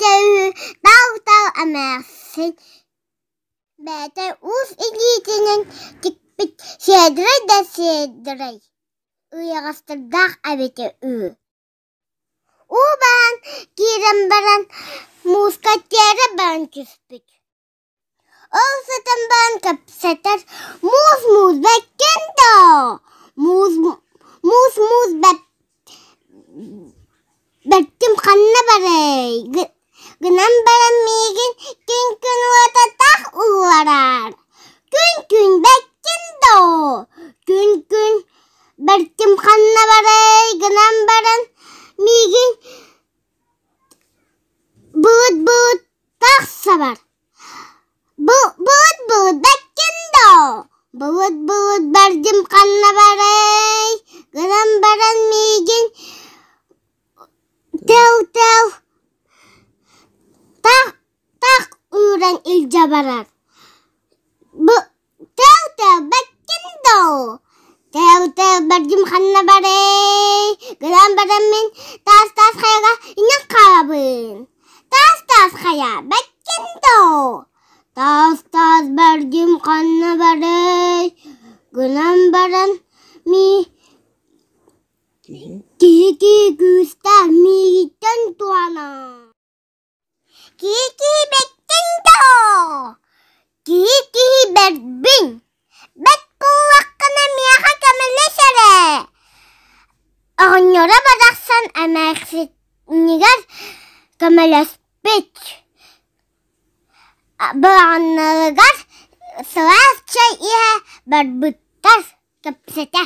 эбитэ үһү, тал-тал эмээхсин бэйэтэ уус илиитинэн тикпит сиэдэрэй да сиэдэрэй ыйаҕастардаах эбитэ үһү. Уу баһан киирэн баран мууска тиэрэ баран түспүт. Ол сытан баран кэпсэтэр муус муус бэккин доо, муус муус муус бэртим ханна барай гынан баран миигин күн күн уота таах ууллараар, күн күн бэккин доо, күн күн бэртим ханна барай гынан баран миигин былыт былыт тахсабар Былыт былыт бэккин доо, былыт былыт бэрдим ханна барай, гынан баран миигин тэл-тэл тах-тах үүрэн илдьэ барар. Тэл-тэл бэккин доо, тэл-тэл бэрдим ханна барай, гынан баран мин таас-таас хайаҕа иннин хаалабын. Таас-таас хайа бэккин доо, таас-таас бэрдим ханна барай, гынан баран мии киһи-киһи күүстээх миигиттэн туһанар. Киһи-киһи бэккин доо, киһи-киһи бэрбин, бэт буоллаххына миэхэ көмөлөс эрэ. Оҕонньоро барахсан эмээхсинигэр көмөлөспүт. Быраҕыннарыгар сылаас чэй иһэ барбыттар кэпсэтэ.